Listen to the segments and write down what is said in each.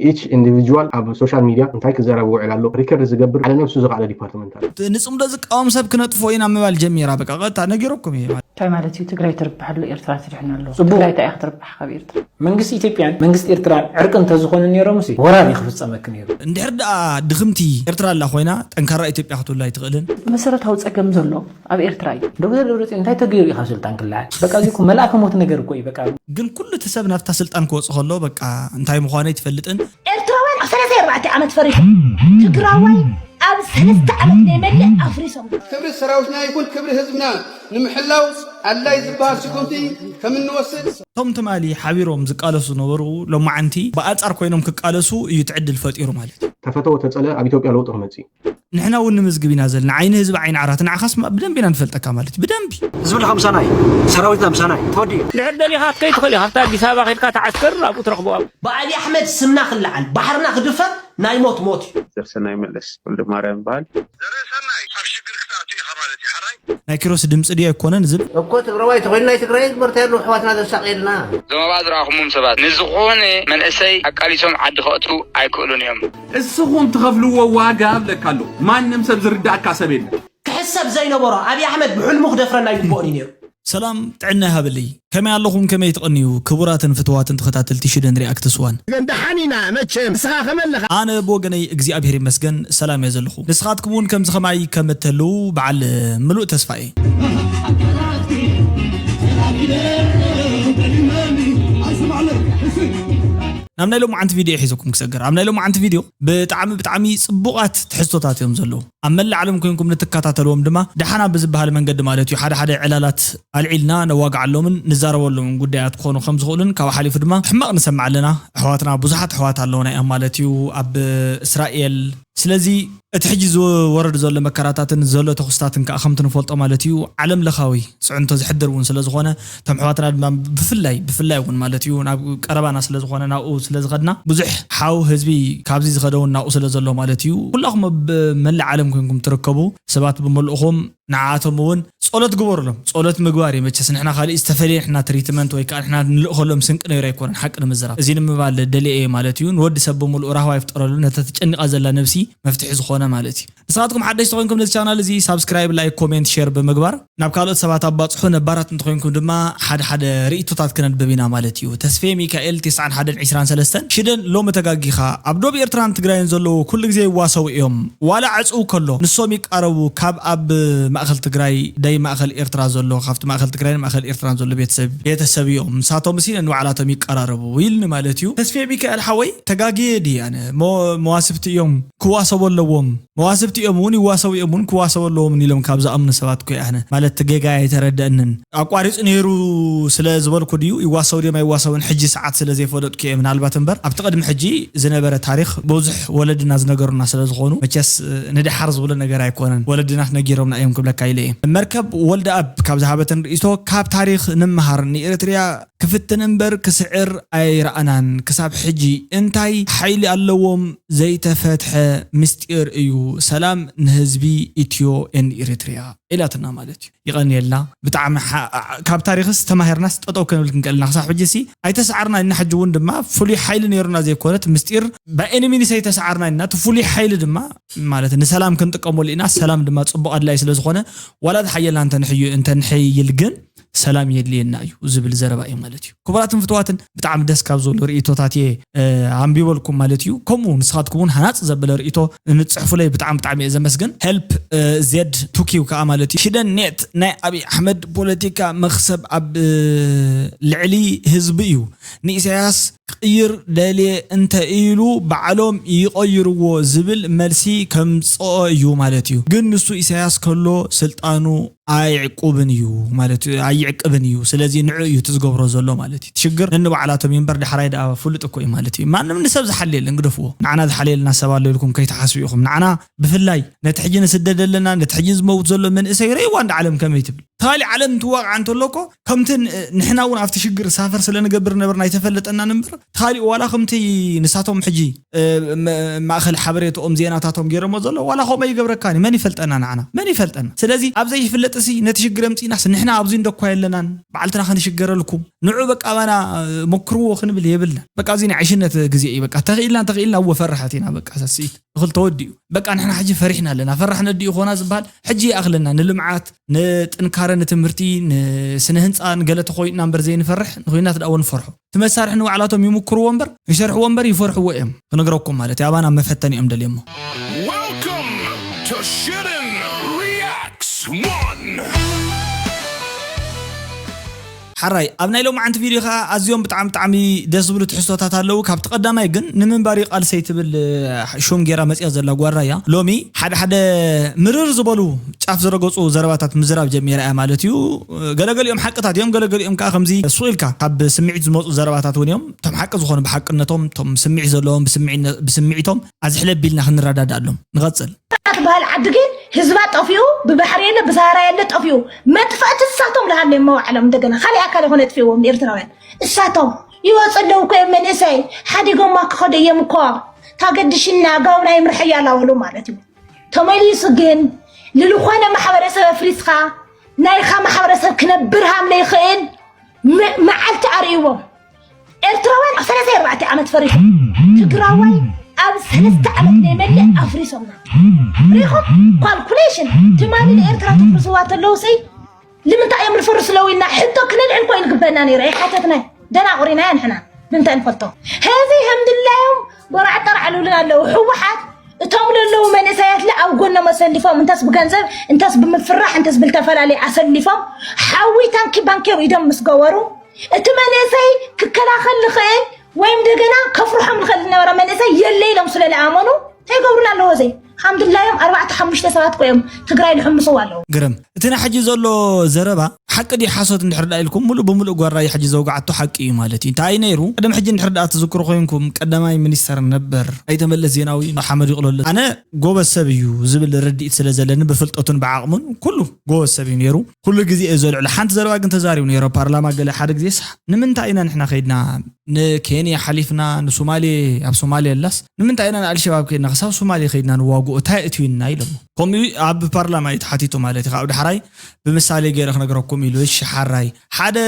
Each individual ኣብ social media እንታይ ክዘረብ ውዕል ኣሎ ሪከርድ ዝገብር ሓደ ነብሱ ዝኸኣለ ዲፓርትመንት ኣሎ። ንፅምዶ ዝቃወም ሰብ ክነጥፎ ኢና ምባል ጀሚራ። በቃ ቀጥታ ነጊረኩም እየ። እንታይ ማለት እዩ? ትግራይ ትርብሕ ኣሎ፣ ኤርትራ ትድሕን ኣሎ። ጽቡቕ። ትግራይ እንታይ ኢኻ ክትርብሕ ካብ ኤርትራ? መንግስቲ ኢትዮጵያን መንግስቲ ኤርትራን ዕርቂ እንተዝኾኑ ነይሮምሲ ወራር እዩ ክፍፀመኪ ነይሩ። እንድሕር ደኣ ድኽምቲ ኤርትራ ኣላ ኮይና ጠንካራ ኢትዮጵያ ክትብላ ኣይትኽእልን። መሰረታዊ ፀገም ዘሎ ኣብ ኤርትራ እዩ። ዶክተር ደብረፅዮን እንታይ ተገይሩ ኢኻ ስልጣን ክለዓል? በቃ እዚ እኮ መልኣከ ሞት ነገር እኮ እዩ። በቃ ግን ኩሉ እቲ ሰብ ናብታ ስልጣን ክወፅ ከሎ በቃ እንታይ ምዃኑ ኣይትፈልጥን። ኤርትራውያን ኣብ ሰለስተ ኣርባዕተ ዓመት ፈሪሶም ትግራዋይ ኣብ ሰለስተ ዓመት ናይ መለእ ኣፍሪሶም ክብሪ ሰራዊትና ይኹን ክብሪ ህዝብና ንምሕላው ኣድላይ ዝበሃል ስጉምቲ ከም እንወስድ እቶም ትማሊ ሓቢሮም ዝቃለሱ ነበሩ ሎማዓንቲ ብኣንፃር ኮይኖም ክቃለሱ እዩ ትዕድል ፈጢሩ ማለት እዩ። ተፈተወ ተፀለ ኣብ ኢትዮጵያ ለውጢ ክመፅእ እዩ። ንሕና እውን ንምዝግብ ኢና ዘለና ዓይኒ ህዝቢ ዓይኒ ዓራት ንዓኻስ ብደንብ ኢና ንፈልጠካ ማለት እዩ ብደንቢ። ህዝብና ምሳና እዩ። ሰራዊትና ምሳና እዩ። ተወዲኡ። ድሕር ደሊኻ ከይትኽእል ኢኻ ኣብቲ ኣዲስ ኣበባ ከድካ ተዓስከር ኣብኡ ትረኽቦ። ብኣቢ ኣሕመድ ስምና ክለዓል ባሕርና ክድፈር ናይ ሞት ሞት እዩ። ዘርሰናይ መለስ ወልደማርያም ይበሃል። ናይ ኪሮስ ድምፂ ድዩ ኣይኮነን ዝብል እኮ ትግራዋይ ተኮይኑ ናይ ትግራይ ግበር እንታይ ኣሎ ኣሕዋትና ዘሳቅየልና። ዞም ኣብኣ ዝረኣኹሞም ሰባት ንዝኾነ መንእሰይ ኣቃሊሶም ዓዲ ከእትዉ ኣይክእሉን እዮም። እስኹም ትኸፍልዎ ዋጋ እብለካ ኣሎ ማንም ሰብ ዝርዳእካ ሰብ የለን። ክሕሰብ ዘይነበሮ ኣብይ ኣሕመድ ብሕልሙ ክደፍረና ይግብኦን እዩ ነይሩ። ሰላም ጥዕና ይሃበለይ። ከመይ ኣለኹም? ከመይ ትቐንዩ? ክቡራትን ፍትዋትን ተኸታተልቲ ሽደን ሪኣክትስ ዋን። ግን ደሓን ኢና መቸም። ንስኻ ከመይ ኣለኻ? ኣነ ብወገነይ እግዚኣብሔር ይመስገን ሰላም እየ ዘለኹ። ንስኻትኩም እውን ከምዚ ኸማይ ከም እተልዉ በዓል ምሉእ ተስፋ እየ። ናብ ናይ ሎማዓንቲ ቪድዮ እየ ሒዘኩም ክሰግር። ኣብ ናይ ሎማዓንቲ ቪድዮ ብጣዕሚ ብጣዕሚ ጽቡቓት ትሕዝቶታት እዮም ዘለዉ። ኣብ መላእ ዓለም ኮይንኩም ንትከታተልዎም ድማ ደሓና ብዝበሃል መንገዲ ማለት እዩ ሓደ ሓደ ዕላላት ኣልዒልና ነዋግዓሎምን ንዛረበሎምን ጉዳያት ክኾኑ ከም ዝኽእሉን ካብ ሓሊፉ ድማ ሕማቕ ንሰምዕ ኣለና። ኣሕዋትና ብዙሓት ኣሕዋት ኣለውና እዮም ማለት እዩ ኣብ እስራኤል። ስለዚ እቲ ሕጂ ዝወረዱ ዘሎ መከራታትን ዘሎ ተኹስታትን ከዓ ከምቲ ንፈልጦ ማለት እዩ ዓለም ለኻዊ ፅዕንቶ ዝሕድር እውን ስለ ዝኾነ እቶም ኣሕዋትና ድማ ብፍላይ ብፍላይ እውን ማለት እዩ ናብ ቀረባና ስለ ዝኾነ ናብኡ ስለ ዝኸድና ብዙሕ ሓው ህዝቢ ካብዚ ዝኸደ እውን ናብኡ ስለ ዘሎ ማለት እዩ ኩላኹም ኣብ መላእ ዓለም ኮይንኩም ትርከቡ ሰባት ብምልእኹም ንዓኣቶም እውን ጸሎት ግበሩሎም። ጸሎት ምግባር እዩ መቸስ ንሕና ካልእ ዝተፈለየ ንሕና ትሪትመንት ወይ ከዓ ንሕና ንልእኸሎም ስንቂ ነይሩ ኣይኮነን ሓቂ ንምዝራብ እዚ ንምባል ደልየ እየ ማለት እዩ። ንወዲ ሰብ ብምሉእ ራህዋ ይፍጠረሉ ነታ ተጨኒቓ ዘላ ነብሲ መፍትሒ ዝኾነ ማለት እዩ። ንስኻትኩም ሓደሽቲ ኮይንኩም ነዚ ቻናል እዚ ሳብስክራይብ ላይክ ኮሜንት ሼር ብምግባር ናብ ካልኦት ሰባት ኣባፅሑ ነባራት እንተኮይንኩም ድማ ሓደ ሓደ ርእቶታት ክነንብብ ኢና ማለት እዩ። ተስፌ ሚካኤል ተስዓን ሓደን ዕስራን ሰለስተን ሽደን ሎሚ ተጋጊኻ ኣብ ዶብ ኤርትራን ትግራይን ዘለዉ ኩሉ ግዜ ይዋሰቡ እዮም ዋላ ዕፅው ከሎ ንሶም ይቃረቡ ካብ ኣብ ማእኸል ትግራይ ደይ ማእኸል ኤርትራ ዘሎ ካብቲ ማእኸል ትግራይን ማእኸል ኤርትራን ዘሎ ቤተሰብ ቤተሰብ እዮም ንሳቶም ሲ ነንባዕላቶም ይቀራረቡ ኢልኒ ማለት እዩ። ተስፌ ሚካኤል ሓወይ ተጋግየ ድየ ኣነ መዋስብቲ እዮም ክዋሰቡ ኣለዎም መዋስብቲ እዮም እውን ይዋሰቡ እዮም እውን ክዋሰቡ ኣለዎም ኢሎም ካብ ዝኣምኑ ሰባት እኮ ኣነ ማለት ጌጋ ኣይተረደእንን ኣቋሪፁ ነይሩ ስለ ዝበልኩ ድዩ ይዋሰቡ ድዮም ኣይዋሰቡን ሕጂ ሰዓት ስለ ዘይፈለጥኩ እየ ምናልባት እምበር ኣብቲ ቅድሚ ሕጂ ዝነበረ ታሪክ ብዙሕ ወለድና ዝነገሩና ስለ ዝኾኑ መቸስ ንድሓር ዝብሎ ነገር ኣይኮነን ወለድና ነጊሮምና እዮም ክብለካ ኢለ እየ መርከብ ወልደኣብ ካብ ዝሃበተን ርእይቶ ካብ ታሪክ ንምሃር ንኤርትርያ ክፍትን እምበር ክስዕር ኣይረኣናን ክሳብ ሕጂ እንታይ ሓይሊ ኣለዎም ዘይተፈትሐ ምስጢር እዩ ሰላም ንህዝቢ ኢትዮ and ኤሪትሪያ ኢላትና ማለት እዩ ይቐንየልና ብጣዕሚ ካብ ታሪክስ ተማሂርናስ ጠጠው ከንብል ክንቀልና ክሳብ ሕጂ ሲ ኣይተሰዓርና ኢና ሕጂ እውን ድማ ፍሉይ ሓይሊ ነይሩና ዘይኮነት ምስጢር by any means ኣይተሰዓርና ኢና እቲ ፍሉይ ሓይሊ ድማ ማለት ንሰላም ክንጥቀመሉ ኢና ሰላም ድማ ፅቡቅ ኣድላይ ስለዝኮነ ዋላ ዝሓየልና እንተንሕይል ግን ሰላም የድልየና እዩ ዝብል ዘረባ እዩ ማለት እዩ ክቡራትን ፍትዋትን ብጣዕሚ ደስ ካብ ዝብሉ ርእቶታት እየ ኣንቢበልኩም ማለት እዩ ከምኡ ንስኻትኩም እውን ሃናፅ ዘበለ ርእቶ ንፅሕፉለይ ብጣዕሚ ብጣዕሚ እየ ዘመስግን help zed to q ከዓ ማለት እዩ ሽደን ኔት ናይ ኣብይ ኣሕመድ ፖለቲካ መክሰብ ኣብ ልዕሊ ህዝቢ እዩ ንኢሳያስ ክቕይር ደልየ እንተ ኢሉ ባዕሎም ይቐይርዎ ዝብል መልሲ ከምፅኦ እዩ ማለት እዩ ግን ንሱ ኢሳያስ ከሎ ስልጣኑ ኣይዕቁብን እዩ ማለት እዩ ኣይዕቅብን እዩ ስለዚ ንዑ እዩ እቲ ዝገብሮ ዘሎ ማለት እዩ ሽግር ነንባዕላቶም እዩ እምበር ዳሕራይ ደኣ ፍሉጥ እኮ እዩ ማለት እዩ ማንም ንሰብ ዝሓልየለን ግደፍዎ ንዓና ዝሓልየልና ሰብ ኣሎ ኢልኩም ከይትሓስቡ ኢኹም ንዓና ብፍላይ ነቲ ሕጂ ንስደድ ኣለና ነቲ ሕጂ ዝመውት ዘሎ መንእሰይ ረእይዋ እንዳ ዓለም ከመይ ትብል ተኻሊ ዓለም ትዋቕዓ እንተሎ እኮ ከምቲ ን- ንሕና እውን ኣብቲ ሽግር ሳፈር ስለ ንገብር ነበርና ኣይተፈለጠናን እምበር ተኻሊ ዋላ ከምቲ ንሳቶም ሕጂ እ፣ መ- ማእኸል ሓበሬታኦም ዜናታቶም ገይሮሞ ዘሎ ዋላ ከምኡ ይገብረካን እዩ። መን ይፈልጠና ንዓና መን ይፈልጠና? ስለዚ ኣብ ዘይፍለጥሲ ነቲ ሽግር ኣምፂእናስ ንሕና ኣብዚ እንደኳ የለናን በዓልትና ክንሽገረልኩም ንዑ በቃ ኣባና እ፣ ሞክርዎ ክንብል የብልና። በቃ እዚ ናይ ዕሽነት ግዜ እዩ። በቃ ተኽኢልና እንተኽኢልና እወ ፈራሓት ኢና። በቃ ሰስኢት እኽል ተወዲኡ በቃ ንሕና ሕጂ ፈሪሕና ኣለና። ፈራሕ ነዲኡ ኮና ዝበሃል ሕጂ ይኣኽለና። ንልምዓት ንጥንካረ ንትምህርቲ ንስነ ህንፃ ንገለ ተኮይንና እምበር ዘይንፈርሕ ንኩናት ዳእወ ንፈርሖ እቲ መሳርሒ ንባዕላቶም ይምክርዎ እምበር ይሰርሕዎ እምበር ይፈርሕዎ እዮም። ክነግረኩም ማለት እዩ ኣባና መፈተኒ እዮም ደልዮሞ። Welcome to Shitten Reacts one. ሓራይ ኣብ ናይ ሎማዓንቲ ቪድዮ ከዓ ኣዝዮም ብጣዕሚ ብጣዕሚ ደስ ዝብሉ ትሕዝቶታት ኣለዉ። ካብቲ ቀዳማይ ግን ንምንባር ቃልሰይ ትብል እ፣ ሹም ጌራ መፅያ ዘላ ጓራ እያ። ሎሚ ሓደ ሓደ ምርር ዝበሉ ጫፍ ዝረገፁ ዘረባታት ምዝራብ ጀሚራ እያ ማለት እዩ። ገለገሊኦም ሓቅታት እዮም፣ ገለገሊኦም ከዓ ከምዚ ሱቕ ኢልካ ካብ ስምዒት ዝመፁ ዘረባታት እውን እዮም። እቶም ሓቂ ዝኾኑ ብሓቅነቶም፣ እቶም ስምዒት ዘለዎም ብስምዒነ- ብስምዒቶም ኣዝሕለ ቢልና ክንረዳዳኣሎም። ንቐፅል። ትበሃል ዓዲ ግን ህዝባ ጠፊኡ፣ ብባሕሪ የለ ብሳህራ የለ ጠፊኡ። መጥፋእቲ እሳቶም ልሃለዮም መዋዕሎም እንደገና ካልእ ኣካል ይኾነ የጥፊእዎም ንኤርትራውያን። እሳቶም ይወፁ ኣለዉ እኮ እዮም መንእሰይ ሓዲጎማ ክኸዱ እዮም እኮ። ታገድሽና ጋውና ይምርሐያ ላበሉ ማለት እዩ። ተመሊሱ ግን ልልኾነ ማሕበረሰብ ኣፍሪስኻ ናይኻ ማሕበረሰብ ክነብር ሃም ለይኽእል ም- መዓልቲ ኣርእይዎም። ኤርትራውያን ኣብ ሰላሳ ኣርባዕተ ዓመት ፈሪሶም ትግራዋይ ኣብ ሰለስተ ዓመት ዘይመልእ ኣፍሪሶምና። ሪኹም ካልኩሌሽን ትማሊ ንኤርትራ ተፍርስዋ ተለውሰይ ንምንታይ እዮም ዝፈርሱ ለዉ ኢልና ሕቶ ክነልዕል ኮይኑ ግበና ነይሩ ኣይሓተትናይ። ደናቑሪና እያ ንሕና ብምንታይ ንፈልጦ። ሕዚ ከም ድላዮም ጎራዕ ጠራዕ ልብሉና ኣለዉ። ህወሓት እቶም ለለዉ መንእሰያት ለ ኣብ ጎኖም ኣሰሊፎም እንተስ ብገንዘብ እንተስ ብምፍራሕ እንተስ ብልተፈላለየ ኣሰሊፎም ሓዊ ታንኪ ባንኬ ኢዶም ምስ ገበሩ እቲ መንእሰይ ክከላኸል ዝኽእል ወይም እንደገና ከፍርሖም ዝኽእል ዝነበረ መንእሰይ የለ ኢሎም ስለ ዝኣመኑ እንታይ ይገብሩና ኣለዎ ዘይ ሓምድላዮም ኣርባዕተ ሓሙሽተ ሰባት ኮይም ትግራይ ዝሕምስዋ ኣለዉ። ግርም እቲ ናይ ሕጂ ዘሎ ዘረባ ሓቂ ድዩ ሓሶት እንድሕር ዳ ኢልኩም፣ ሙሉእ ብሙሉእ ጓራይ ሕጂ ዘውግዓቶ ሓቂ እዩ ማለት እዩ። እንታይ ነይሩ? ቀደም ሕጂ እንድሕር ዳ ትዝክሩ ኮይንኩም፣ ቀዳማይ ሚኒስተር ነበር ኣይተ መለስ ዜናዊ ሓመድ ይቕለሉ። ኣነ ጎበዝ ሰብ እዩ ዝብል ርድኢት ስለ ዘለኒ፣ ብፍልጠቱን ብዓቕሙን ኩሉ ጎበዝ ሰብ እዩ ነይሩ። ኩሉ ግዜ እዩ ዘልዕሎ። ሓንቲ ዘረባ ግን ተዛሪቡ ነይሩ ኣብ ፓርላማ ገለ ሓደ ግዜስ፣ ንምንታይ ኢና ንሕና ከይድና ንኬንያ ሓሊፍና ንሶማሌ፣ ኣብ ሶማሌ ኣላስ ንምንታይ ኢና ንኣልሸባብ ከይድና ክሳብ ሶማሌ ከይድና ንዋግኦ እንታይ እትዩና ኢሎሞ። ከምኡ ኣብ ፓርላማ እዩ ተሓቲቱ ማለት እዩ። ካብ ዳሕራይ ብምሳሌ ገይረ ክነግረኩም ኢሉ። እሺ ሓራይ ሓደ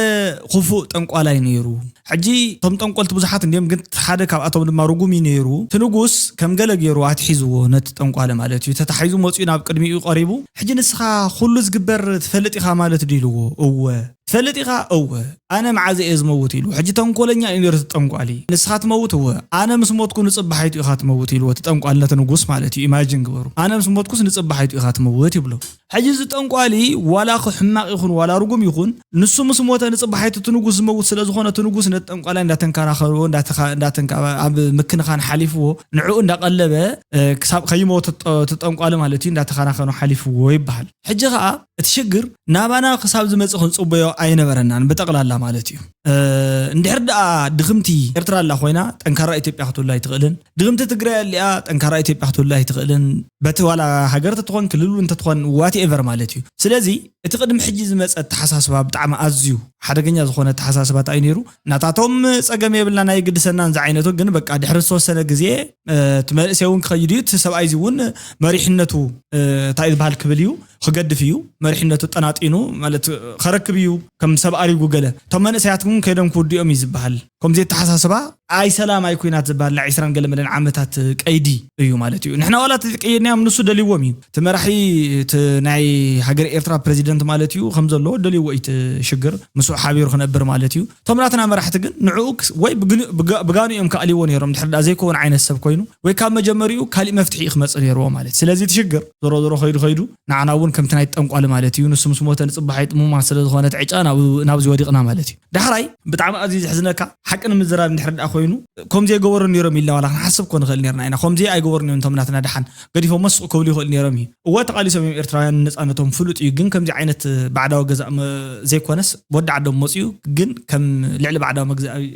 ክፉእ ጠንቋላይ ነይሩ። ሕጂ እቶም ጠንቆልቲ ብዙሓት እንዲዮም፣ ግን ሓደ ካብኣቶም ድማ ርጉም እዩ ነይሩ። እቲ ንጉስ ከም ገለ ገይሩ ኣትሒዝዎ ነቲ ጠንቋሊ ማለት እዩ። ተታሒዙ መፂኡ ናብ ቅድሚኡ ቀሪቡ፣ ሕጂ ንስኻ ኩሉ ዝግበር ትፈልጥ ኢኻ ማለት ድዩ ኢልዎ። እወ ትፈልጥ ኢኻ? እወ። ኣነ መዓዘ እየ ዝመውት ኢሉ። ሕጂ ተንኮለኛ እዩ ነይሩ እቲ ጠንቋሊ። ንስኻ ትመውት? እወ። ኣነ ምስ ሞትኩ ንፅባሓይቱ ኢኻ ትመውት ኢልዎ እቲ ጠንቋሊ ነቲ ንጉስ ማለት እዩ። ኢማጂን ግበሩ። ኣነ ምስ ሞትኩስ ንፅባሓይቱ ኢኻ ትመውት ይብሎ። ሕጂ እዚ ጠንቋሊ ዋላ እኮ ሕማቕ ይኹን ዋላ ርጉም ይኹን ንሱ ምስ ሞተ ንፅባሓይቱ እቲ ንጉስ ዝመውት ስለ ዝኾነ እቲ ንጉስ ነቲ ጠንቋላይ እንዳተንከናኸርዎ እንዳተኻ- እንዳተንካ- ኣብ ምክንኻን ሓሊፍዎ ንዕኡ እንዳቐለበ እ፣ ክሳብ ከይሞተ ጥ- እቲ ጠንቋሊ ማለት እዩ እንዳተኸናኸኑ ሓሊፍዎ ይበሃል። ሕጂ ኸዓ እቲ ሽግር ናባና ክሳብ ዝመፅእ ክንፅበዮ ኣይነበረናን ብጠቕላላ ማለት እዩ። እ፣ እንድሕር ደኣ ድኽምቲ ኤርትራ ኣላ ኮይና ጠንካራ ኢትዮጵያ ክትህሉ ኣይትኽእልን። ድኽምቲ ትግራይ ኣሊኣ ጠንካራ ኢትዮጵያ ክትህሉ ኣይትኽእልን። በቲ ዋላ ሃገር ተትኾን ክልል እውን ተትኾን ዋትኤቨር ማለት እዩ። ስለዚ እቲ ቅድሚ ሕጂ ዝመፀ ኣተሓሳስባ ብጣዕሚ ኣዝዩ ሓደገኛ ዝኾነ ኣተሓሳስባ እንታይ እዩ ነይሩ? ናታቶም ፀገም የብልና ናይ ግድሰናን ዝዓይነቱ ግን በቃ ድሕሪ ዝተወሰነ ግዜ እ፣ እቲ መንእሰይ እውን ክኸይድ እዩ። እቲ ሰብኣይ እዚ እውን መሪሕነቱ እ፣ እንታይ ዝበሃል ክብል እዩ ክገድፍ እዩ። መሪሕነቱ ጠናጢኑ ማለት ከረክብ እዩ ከም ሰብ ኣሪጉ ገለ። እቶም መንእሰያት እውን ከይዶም ክውድኦም እዩ ዝበሃል። ከምዚ ኣተሓሳስባ ኣይ ሰላም ኣይ ኩናት ዝበሃል ናይ ዕስራን ገለ መለን ዓመታት ቀይዲ እዩ ማለት እዩ። ንሕና ዋላ ተቀየድናዮም ንሱ ደልዎም እዩ። እቲ መራሒ እቲ ናይ ሃገር ኤርትራ ፕረዚደንት ማለት እዩ ከም ዘለዎ ደልይዎ እዩ እቲ ሽግር ምስኡ ሓቢሩ ክነብር ማለት እዩ። እቶም ናትና መራሕቲ ግን ንዕኡ ክስ- ወይ ብግን- ብጋ- ብጋኑ እዮም ክኣልይዎ ነይሮም ድሕር ዳ ዘይከውን ዓይነት ሰብ ኮይኑ ወይ ካብ መጀመሪኡ ካሊእ መፍትሒ እዩ ክመፅእ ነይርዎ ማለት እዩ። ስለዚ እቲ ሽግር ዞሮ ዞሮ ከይዱ ከይዱ ንዓና እውን ከምቲ ናይ ጠንቋሊ ማለት እዩ። ንሱ ምስ ሞተ ንፅባሕ ኣይጥሙማ ስለ ዝኾነት ዕጫ ናብ- ናብዚ ወዲቕና ማለት እዩ። ዳሕራይ ብጣዕሚ ኣዝዩ ዘሕዝነካ ሓቂ ንምዝራብ እንድሕር ደኣ ኮይኑ ከም ዘይገበሩ ነይሮም ኢልና ዋላ ክንሓስብ ኮ ንኽእል ነርና ኢና። ከም ዘይ ኣይገበሩ እዮም እቶም ናትና ደሓን ገዲፎሞ ስቕ ክብሉ ይኽእሉ ነይሮም እዩ። እወ ተቓሊሶም እዮም ኤርትራውያን ንነፃነቶም ፍሉጥ እዩ። ግን ከምዚ ዓይነት ባዕዳዊ ገዛእ መ- ዘይኮነስ ወዲ ዓዶም መፅኡ ግን ከም ልዕሊ ባዕዳዊ መግዛኢ-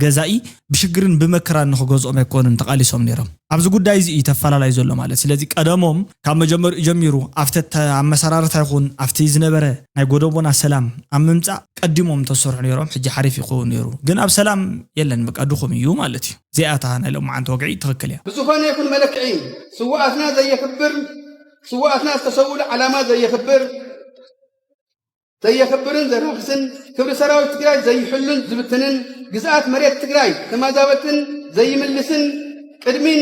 ገዛኢ ብሽግርን ብመከራን ንኽገዝኦም ኣይኮኑን ተቓሊሶም ነይሮም። ኣብዚ ጉዳይ እዚ እዩ ተፈላላይ ዘሎ ማለት። ስለዚ ቀደሞም ካብ መጀመሪኡ ጀሚሩ ኣብቲ ኣተ-፣ ኣመሰራርታ ይኹን ኣብቲ ዝነበረ ናይ ጎደቦና ሰላም ኣብ ምምጻእ ቀዲሞም ተሰርሑ ነይሮም፣ ሕጂ ሓሪፍ ይኸውን ነይሩ። ግን ኣብ ሰላም የለን፣ በቃ ድኹም እዩ ማለት እዩ። እዚኣታ ናይ ሎማዓንቲ ወግዒ ትኽክል እያ። ብዝኾነ ይኹን መለክዒ ስውኣትና ዘየኽብር፣ ስውኣትና ዝተሰውሉ ዓላማ ዘየኽብር፣ ዘየኽብርን ዘራኽስን፣ ክብሪ ሰራዊት ትግራይ ዘይሕሉን ዝብትንን፣ ግዝኣት መሬት ትግራይ ተማዛበልትን ዘይምልስን፣ ቅድሚን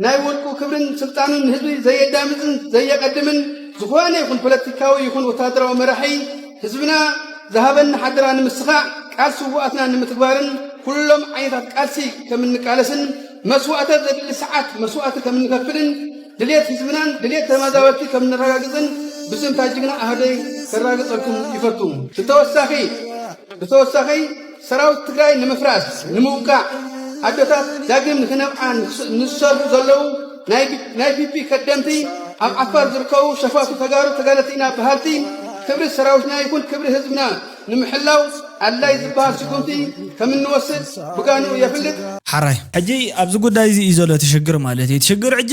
ናይ ውልቁ ክብርን ስልጣኑን ንህዝቢ ዘየዳምፅን ዘየቐድምን፣ ዝኾነ ይኹን ፖለቲካዊ ይኹን ወታደራዊ መራሒ ህዝብና ዝሃበና ሓደራ ንምስኻዕ ቃል ስውኣትና ንምትግባርን ኩሎም ዓይነታት ቃልሲ ከም እንቃለስን መስዋእተ ዘድሊ ሰዓት መስዋእቲ ከም እንከፍልን ድሌት ህዝብናን ድሌት ተመዛበልቲ ከም እነረጋግፅን ብስምታ ጅግና ኣህደይ ከረጋግፀልኩም ይፈቱ። ብተወሳኺ ብተወሳኺ ሰራዊት ትግራይ ንምፍራስ ንምውቃዕ ኣዶታት ዳግም ንክነብዓ ንክስ- ንዝሰርሑ ዘለዉ ናይ ቢ- ናይ ፒፒ ከደምቲ ኣብ ዓፋር ዝርከቡ ሸፋቱ ተጋሩ ተጋደልቲ ኢና በሃልቲ ክብሪ ሰራዊትና ይኹን ክብሪ ህዝብና ንምሕላው ኣድላይ ዝበሃል ስጉምቲ ከም እንወስድ ብጋንኡ የፍልጥ። ሓራይ ሕጂ ኣብዚ ጉዳይ እዚ እዩ ዘሎ እቲ ሽግር ማለት እዩ። እቲ ሽግር ሕጂ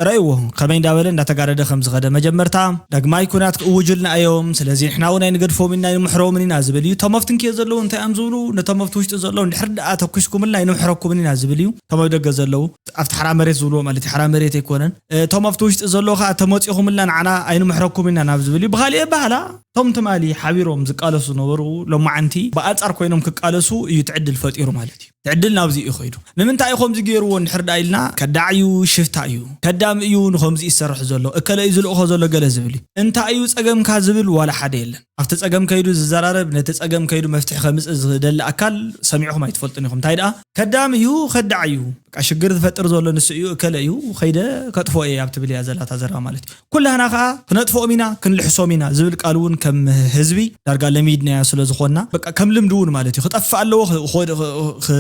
ረእይዎ ከመይ እንዳበለ እንዳተጋደደ ከም ዝኸደ። መጀመርታ ዳግማይ ኩናት ክእውጁልና እዮም፣ ስለዚ ንሕና እውን ኣይንገድፎምን ኢና ኣይንምሕሮምን ኢና ዝብል እዩ። እቶም ኣብቲ እንክዮ ዘለዉ እንታይ እዮም ዝብሉ? ነቶም ኣብቲ ውሽጢ ዘለዉ እንድሕር ደኣ ተኩስኩምልና ኣይንምሕረኩምን ኢና ዝብል እዩ። እቶም ኣብ ደገ ዘለዉ ኣብቲ ሓራ መሬት ዝብልዎ ማለት እዩ። ሓራ መሬት ኣይኮነን። እቶም ኣብቲ ውሽጢ ዘለዉ ከዓ ተመፂኹምልና ንዓና ኣይንምሕረኩም ኢና ናብ ዝብል እዩ። ብኻሊእ ኣባህላ እቶም ትማሊ ሓቢሮም ዝቃለሱ ነበሩ፣ ሎማዓንቲ ብኣንጻር ኮይኖም ክቃለሱ እዩ እቲ ዕድል ፈጢሩ ማለት እዩ። እቲ ዕድል ናብዚ እዩ ከይዱ። ንምንታይ እዩ ከምዚ ገይርዎ እንድሕር ደኣ ኢልና፣ ከዳዕ እዩ፣ ሽፍታ እዩ፣ ከዳም እዩ ንኸምዚ ይሰርሕ ዘሎ፣ እከለ እዩ ዝልእኾ ዘሎ ገለ ዝብል እዩ። እንታይ እዩ ጸገምካ ዝብል ዋላ ሓደ የለን። ኣብቲ ጸገም ከይዱ ዝዘራረብ፣ ነቲ ጸገም ከይዱ መፍትሒ ከምጽእ ዝደሊ ኣካል ሰሚዕኹም ኣይትፈልጡን ኢኹም። እንታይ ደኣ ከዳም እዩ፣ ከዳዕ እዩ፣ በቃ ሽግር ዝፈጥር ዘሎ ንሱ እዩ፣ እከለ እዩ፣ ከይደ ከጥፎ እየ ኣብ ትብል እያ ዘላ እታ ዘረባ ማለት እዩ። ኩላህና ከዓ ክነጥፍኦም ኢና ክንልሕሶም ኢና ዝብል ቃል እውን ከም ህዝቢ ዳርጋ ለሚድናዮ ስለ ዝኾንና በቃ ከም ልምዲ እውን ማለት እዩ ክጠፍእ ኣለዎ ክ- ክወድ- ክ-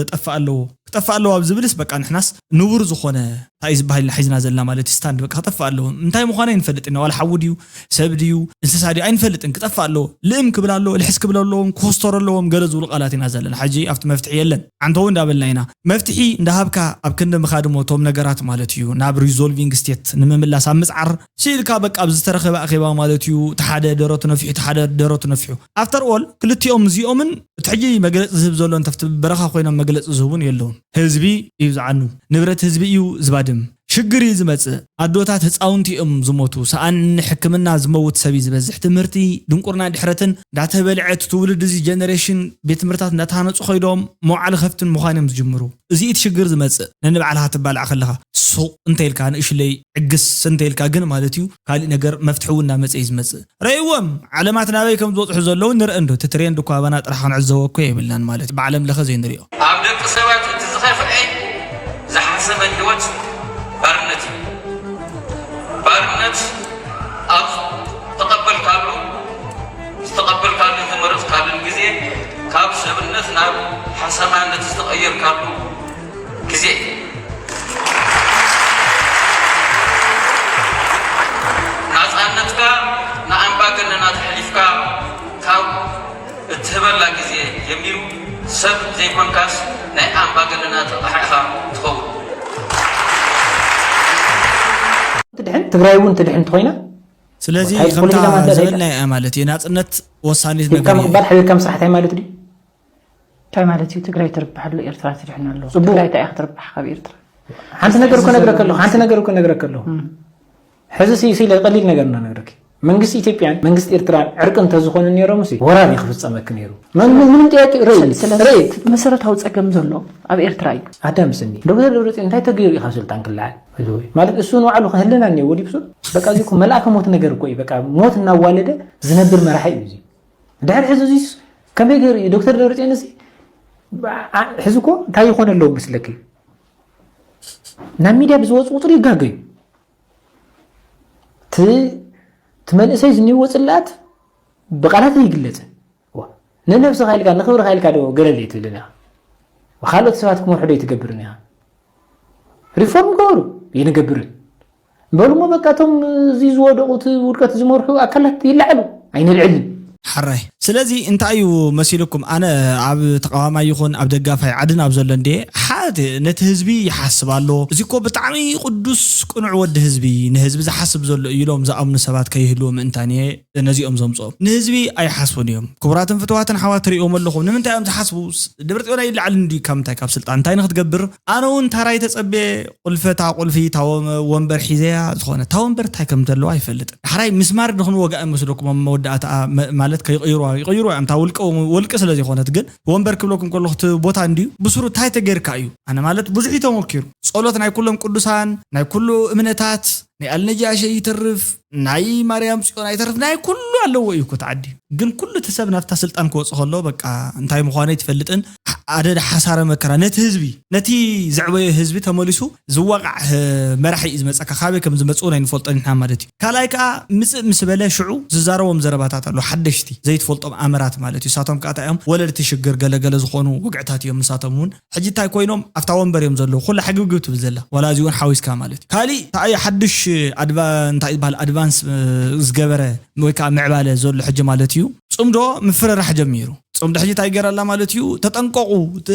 ክጠፍእ ኣለዎ ክጠፍእ ኣለዎ ኣብ ዝብልስ በቃ ንሕናስ ንቡር ዝኾነ እንታይ እዩ ዝበሃል ኢልና ሒዝና ዘለና ማለት እዩ ስታንድ በቃ ክጠፍእ ኣለዎ እንታይ ምዃኑ ኣይንፈልጥ ኢና ዋላ ሓዊ ድዩ ሰብ ድዩ እንስሳ ድዩ ኣይንፈልጥን ክጠፍእ ኣለዎ ልእም ክብል ኣለዎ ልሕስ ክብል ኣለዎም ክኮስተሩ ኣለዎም ገለ ዝብሉ ቃላት ኢና ዘለና ሕጂ ኣብቲ መፍትሒ የለን ዓንተው እንዳበልና ኢና መፍትሒ እንዳሃብካ ኣብ ክንዲ ምኻድ እሞ እቶም ነገራት ማለት እዩ ናብ resolving state ንምምላስ ኣብ ምፅዓር ስኢልካ በቃ ኣብ ዝተረኸበ ኣኼባ ማለት እዩ እቲ ሓደ ደረቱ ነፊሑ እቲ ሓደ ደረቱ ነፊሑ after all ክልቲኦም እዚኦምን እቲ ሕጂ መግለፂ ዝህብ ዘሎ እንተፍቲ በረኻ ኮይኖም መግለፂ ዝህቡን የለውን ህዝቢ እዩ ዝዓኑ ንብረት ህዝቢ እዩ ዝባድም ሽግር እዩ ዝመፅእ ኣዶታት ህፃውንቲ እዮም ዝሞቱ ሰኣን ንሕክምና ዝመውት ሰብ እዩ ዝበዝሕ ትምህርቲ ድንቁርና ድሕረትን እንዳተበልዐ እቲ ትውልዲ እዚ ጀነሬሽን ቤት ትምህርታት እንዳተሃነፁ ከይዶም መውዓሊ ከፍትን ምዃን እዮም ዝጅምሩ እዚ እቲ ሽግር ዝመፅእ ነንባዕልኻ ትባልዕ ከለኻ ሱቕ እንተይልካ ንእሽለይ ዕግስ እንተይልካ ግን ማለት እዩ ካሊእ ነገር መፍትሒ እውን እናመፀ እዩ ዝመፅእ ረእዎም ዓለማት ናበይ ከም ዝበፅሑ ዘለዉ ንርአ እንዶ እቲ ትሬንድ እኳ ኣባና ጥራሕ ክንዕዘቦ እኮ የብልናን ማለት እዩ ብዓለም ለኸ ዘይንሪኦ ኣብ ደቂ ሰባት እቲ ዝኸፍአ ዝሓሰመ ህይወት ባርነት እዩ ባርነት ኣብ ዝተቐበልካሉ ዝተቐበልካሉ ዝተመረፅካሉን ግዜ ካብ ሰብነት ናብ ሓሰማነት ዝተቐየርካሉ ግዜ ናፃነትካ ንኣምባገነናት ኣሕሊፍካ ካብ እትህበላ ግዜ ጀሚሩ ሰብ ዘይኮንካስ ናይ ኣምባገነናት ኣቕሓ ኢኻ ትኸውን። ትድሕን ትግራይ እውን ትድሕን እንተኮይና ስለዚ ከምታ ዘበልና እያ ማለት እዩ ናፅነት ወሳኒት ነገር እዩ ምባል ሓቢርካ ምስራሕ እንታይ ማለት ድዩ እንታይ ማለት እዩ ትግራይ ትርባሕ ኣሎ ኤርትራ ትድሕን ኣሎ ትግራይ እንታይ ክትርባሕ ካብ ኤርትራ ሓንቲ ነገር እኮ ነግረካ ኣለኹ ሓንቲ ነገር እኮ ነግረካ ኣለኹ ሕዚ ሲ ሲለ ቀሊል ነገር እና ነግረኪ መንግስቲ ኢትዮጵያን መንግስቲ ኤርትራን ዕርቂ እንተዝኾኑ ነይሮም ሲ ወራር እዩ ክፍፀመኪ ነይሩ ምንም ጥያቄ መሰረታዊ ፀገም ዘሎ ኣብ ኤርትራ እዩ ኣዳም ስኒ ዶክተር ደብረፅዮን እንታይ ተገይሩ እዩ ካብ ስልጣን ክለዓል ማለት እሱ ንባዕሉ ክህልና እኒኦ ወዲብሱ በቃ እዚ መልኣከ ሞት ነገር እኮ እዩ በቃ ሞት እናዋለደ ዝነብር መራሒ እዩ እዚ ድሕር ሕዚ እዚስ ከመይ ገይሩ እዩ ዶክተር ደብረፅዮን እዚ ሕዚ እኮ እንታይ ይኾነ ኣለዉ መስለኪ ናብ ሚድያ ብዝወፁ ቁፅሪ ይጋገዩ እቲ መንእሰይ ዝኒህዎ ፅላት ብቃላት ኣይግለፅን ንነብስኻ ኢልካ ንክብርኻ ኢልካ ዶ ገለል ትብልን ኢኻ ካልኦት ሰባት ክመርሑ ዶ ትገብርን ኢኻ ሪፎርም ገበሩ ይንገብርን በሉ እሞ በቃ እቶም እዚ ዝወደቑ እቲ ውድቀት ዝመርሑ ኣካላት ይለዓሉ ኣይንልዕልን ሓራይ ስለዚ እንታይ እዩ መሲልኩም? ኣነ ኣብ ተቓዋማይ ይኹን ኣብ ደጋፋይ ዓድን ኣብ ዘሎ እንዴ፣ ሓደ ነቲ ህዝቢ ይሓስብ ኣሎ። እዚ እኮ ብጣዕሚ ቅዱስ ቅኑዕ ወዲ ህዝቢ፣ ንህዝቢ ዝሓስብ ዘሎ እዩ ኢሎም ዝኣምኑ ሰባት ከይህልዉ ምእንታን እየ ነዚኦም ዘምፅኦም። ንህዝቢ ኣይሓስቡን እዮም። ክቡራትን ፍትዋትን ኣሕዋት ትርእዮም ኣለኹም። ንምንታይ እዮም ዝሓስቡ? ደብረፅዮን ኣይለዓልን እንድዩ ካብ ምንታይ? ካብ ስልጣን እንታይ ንክትገብር? ኣነ እውን ታራይ ተፀቤ ቁልፈ እታ ቁልፊ እታ ወ- ወንበር ሒዘያ ዝኾነ እታ ወንበር እንታይ ከም ዘለዋ ኣይፈልጥን። ዳሕራይ ምስማር ንክንወግኣ ይመስለኩም ኣብ መወዳእታ መ- ማለት ከይቕይርዋ ይቕይርዋ እዮም እታ ውልቀ ወልቂ ስለ ዘይኮነት ግን ወንበር ክብለኩም ከለኹ እቲ ቦታ እንድዩ ብስሩ እንታይ ተገይርካ እዩ ኣነ ማለት ብዙሕ እዩ ተሞኪሩ ጸሎት ናይ ኩሎም ቅዱሳን ናይ ኩሉ እምነታት ናይ ኣልነጃሸ ይተርፍ ናይ ማርያም ጽዮን ኣይተርፍ ናይ ኩሉ ኣለዎ እዩ እኮ ተዓዲ ግን ኩሉ እቲ ሰብ ናብታ ስልጣን ክወጽእ ከሎ በቃ እንታይ ምዃኑ ኣይትፈልጥን ኣደዳ ሓሳረ መከራ ነቲ ህዝቢ ነቲ ዘዕበዮ ህዝቢ ተመሊሱ ዝዋቃዕ መራሒ እዩ ዝመፀካ ካበይ ከም ዝመፅኡ ናይ ንፈልጦ ንሕና ማለት እዩ ካልኣይ ከዓ ምፅእ ምስ በለ ሽዑ ዝዛረቦም ዘረባታት ኣሎ ሓደሽቲ ዘይትፈልጦም ኣመራት ማለት እዩ ሳቶም ከዓ እዮም ወለድቲ ሽግር ገለገለ ዝኾኑ ወግዕታት እዮም ንሳቶም እውን ሕጂ እንታይ ኮይኖም ኣብታ ወንበር እዮም ዘለዉ ኩላ ሕግብግብ ትብል ዘላ ዋላ እዚ እውን ሓዊስካ ማለት እዩ ካሊእ ተኣየ ሓድሽ እንታይ ይበሃል ኣድቫንስ ዝገበረ ወይ ከዓ ምዕባለ ዘሎ ሕጂ ማለት እዩ ፅምዶ ምፍርራሕ ጀሚሩ ፅምዶ ሕጂ እንታይ ገይራ ኣላ ማለት እዩ ተጠንቀቑ